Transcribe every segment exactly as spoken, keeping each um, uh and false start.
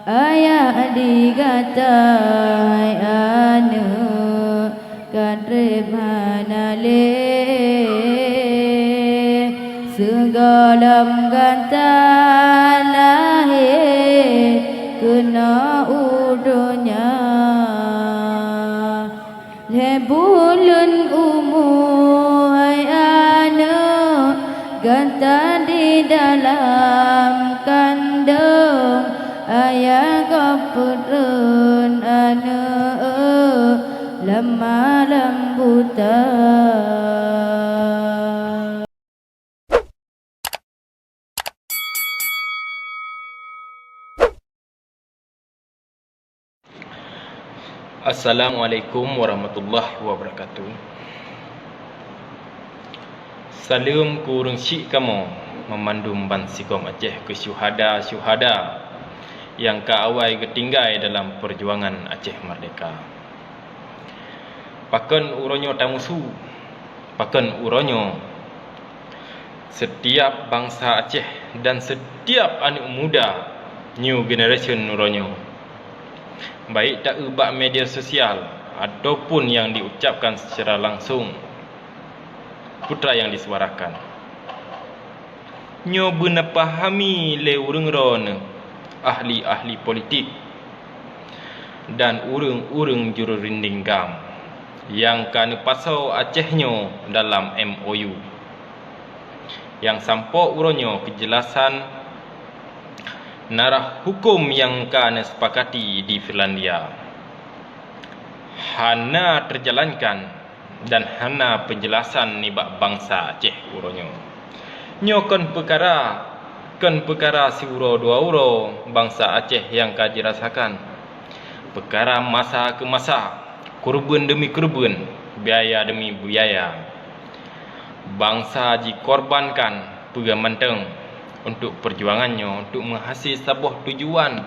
Ayah di gata hai aneuk, ka treb hana lé. Sigohlom gata lahé keunoe u donya. Lhée buleuen umu hai aneuk, gata di dalam kandong, ayah gob peutrön aneuk lam malam buta. Assalamualaikum warahmatullahi wabarakatuh. Saleuem keu ureuëng syik kamoe meumandum bansigom Aceh, keu syuhada-syuhada nyang ka awai geutinggai dalam peujuangan Aceh Merdeka. Pakon uroe nyoe tamusu? Pakon uroe nyoe setiap bansa Aceh dan setiap aneuk muda new generation uroe nyoe, baik taeu bak media sosial ataupun yang diucapkan secara langsung, peue nyang disuarakan. Nyoe beuna pahami lé ureuëng droeneueh, ahli-ahli politik, dan ureuëng-ureuëng jururinding GAM nyang ka neupasoe Aceh nyoe dalam M O U. Nyang sampoe uroe nyoe keujelasan narah huköm nyang ka neusepakati di Finlandia hana teujalankan dan hana peujelasan nibak bansa Aceh uroe nyoe. Nyoe kon peukara, kon peukara siuroe dua uroe bansa Aceh nyang ka jirasakan. Peukara masa keu masa, keureubeuen deumi keureubeuen, biaya deumi biaya. Bansa jikorbankan peue mantong untuk peujuangan nyoe, untuk meuhase saboh tujuan,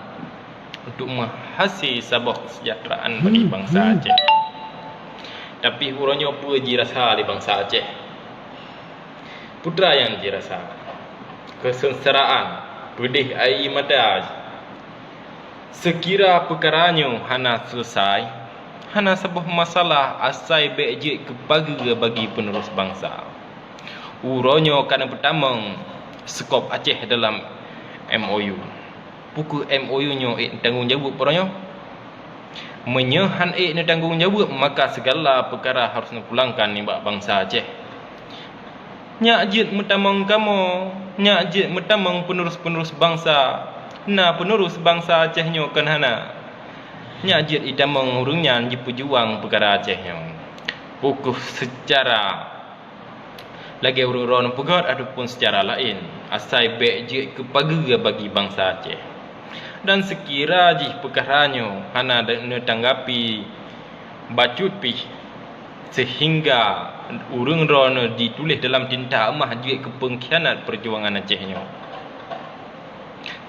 untuk meuhase saboh keuseujahteuraan bagi bansa Aceh. Tapi uroe nyoe peue jirasa lé bansa Aceh? Peue nyang jirasa? Keusengsaraan, peudeh aie mata. Seukira peukara nyoe hana seuleusai, hana saboh masalah, asai bék jeuet keu pageue bagi peunerus bansa. Uroe nyoe ka neupeutamong sukop Aceh dalam M O U. Peu kheueh M O U nyoe ék neutanggong jaweueb uroe nyoe? Meunyoe han ék neutanggong jaweueb, maka sigala peukara harôh neupulangkan nibak bansa Aceh. Nyak jeuet meutamong kamoe, nyak jeuet meutamong peunerus-peunerus bansa. Na peunerus bansa Aceh nyoe kon hana. Nyak jeuet itamong ureuëng nyan jipeujuang peukara Aceh nyoe. Peu kheueh seucara lagée ureuëng droeneueh peugét ataupun seucara laén, asai bék jeuet keu pageue bagi bansa Aceh. Dan seukira jih peukara nyoe hana neutanggapi bacut pih, seuhingga ureuëng droeneueh jituléh dalam tinta eumah jeuet keu peungkhianat peujuangan Aceh nyoe.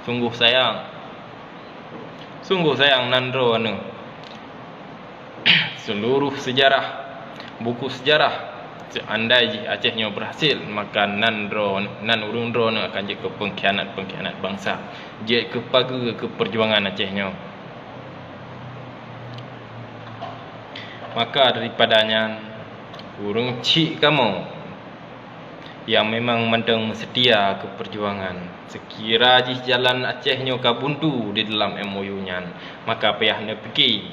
Sunggoh sayang, sunggoh sayang nan droeneueh. Seuluroh seujarah, buku seujarah, seandai jih Aceh nyoe beurhasil, maka nan droe, nan ureuëng droeneueh akan jeuet keu peungkhianat-peungkhianat bansa, jeuet keu pageue keu peujuangan Aceh nyoe. Maka daripada nyan, ureuëng chik kamoe nyang memang mantong meuseutia keu peujuangan, seukira jih jalan Aceh nyoe ka buntu di dalam M O U nyan, maka payah neupike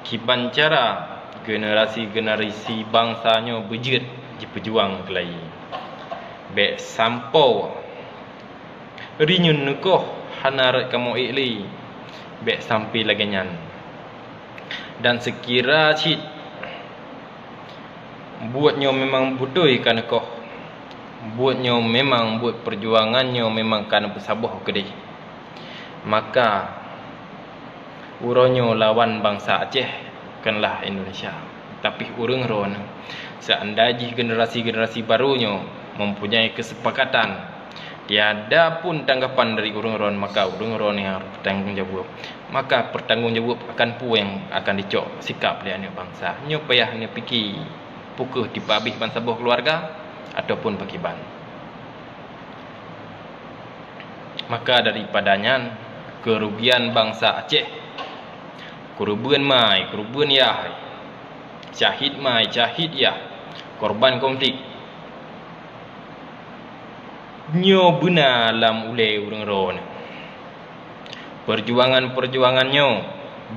kiban cara generasi-generasi bansa nyoe beujeuet jipeujuang keulayi. Bék sampoe rinyueng neukoh hana rot kamoe ék lé, bék sampai lagée nyan. Dan seukira cit buet nyoe memang beutôi ka neukoh, buet nyoe memang, buet peujuangan nyoe memang ka neupeusaboh keudeh, maka uroe nyoe lawan bansa Aceh konlah Indonesia, tapi ureuëng droeneueh. Seandai jih generasi-generasi baru nyoe mempunyai keusepakatan, tiada pun tanggapan dari ureuëng droeneueh, maka ureuëng droeneueh nyang harôh peutanggong jaweueb. Maka peutanggong jaweueb akan peue nyang akan jicok sikap lé aneuëk bansa. Nyoe payah neupike, peu kheueh tipeuabéh bansaboh keuluwarga ataupun pakriban. Maka daripada nyan, Keurugian bansa Aceh. Keureubeuen mai, keureubeuen yah. Syahid mai, syahid yah. Korban konflik. Nyoe beuna lam ulée ureuëng droeneuh. Peujuangan-peujuangan nyoe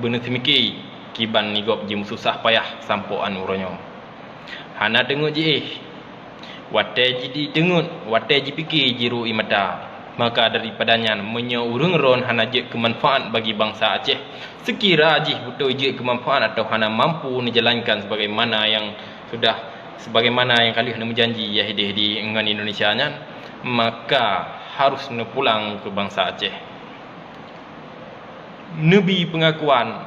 beuneuseumiki kiban nigob jimeususah payah sampoe 'an uroe nyoe. Hana teungeut jiéh. Watée jiteungeut, watée jipike jiru ie mata. Maka daripada nyan, meunyoe ureuëng droen hana jeuet keu manfaat bagi bansa Aceh, seukira jih beutôi jeuet keu manfaat atawa hana mampu neujalankan sebagaimana nyang sudah, sebagaimana nyang ka lheueh neumeujanji yah ideh-ideh ngon Indonesia nyan, maka harus neupulang keu bansa Aceh. Neubi peungakuan,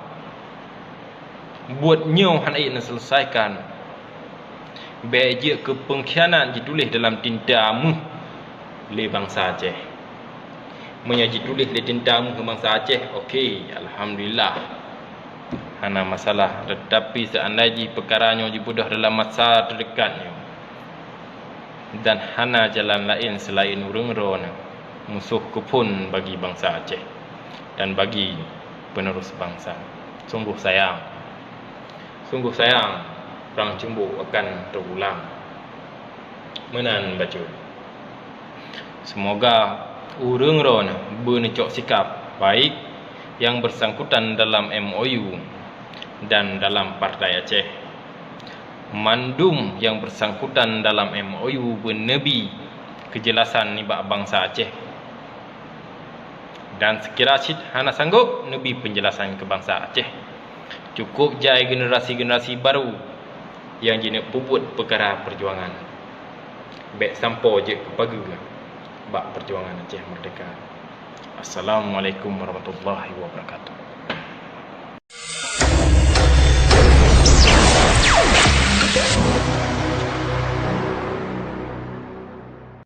buet nyoe hana ék neuseuleusaika. Bék jeuet keu peungkhianat jituléh dalam tinta méuh lé bansa Aceh. Meunyoe jituléh lé tinta méuh bansa Aceh, oke, alhamdulillah, hana masalah. Teutapi seandai jih peukara nyoe jibeudôh dalam masa teudekat nyoe, dan hana jalan laén seulaén ureuëng droeneuh, musoh keuphon bagi bansa Aceh dan bagi penerus bansa. Sungguh sayang, sungguh sayang, prang ceumbok akan teugulang. Meunan bacut. Seumoga ureuëng droeneuh beuneucok sikab baik nyang beusangkutan dalam M O U dan dalam Partai Aceh. Mandum nyang beusangkutan dalam M O U beuneubi keujeulasan nibak bansa Aceh. Dan seukira cit hana sanggob neubi peunjeulasan keu bansa Aceh, cukôp jai generasi-generasi barô nyang jineuk peubuet peukara peujuangan. Bék sampoe jeuet keu pageue bak peujuangan Aceh Merdeka. Assalamualaikum warahmatullahi wabarakatuh.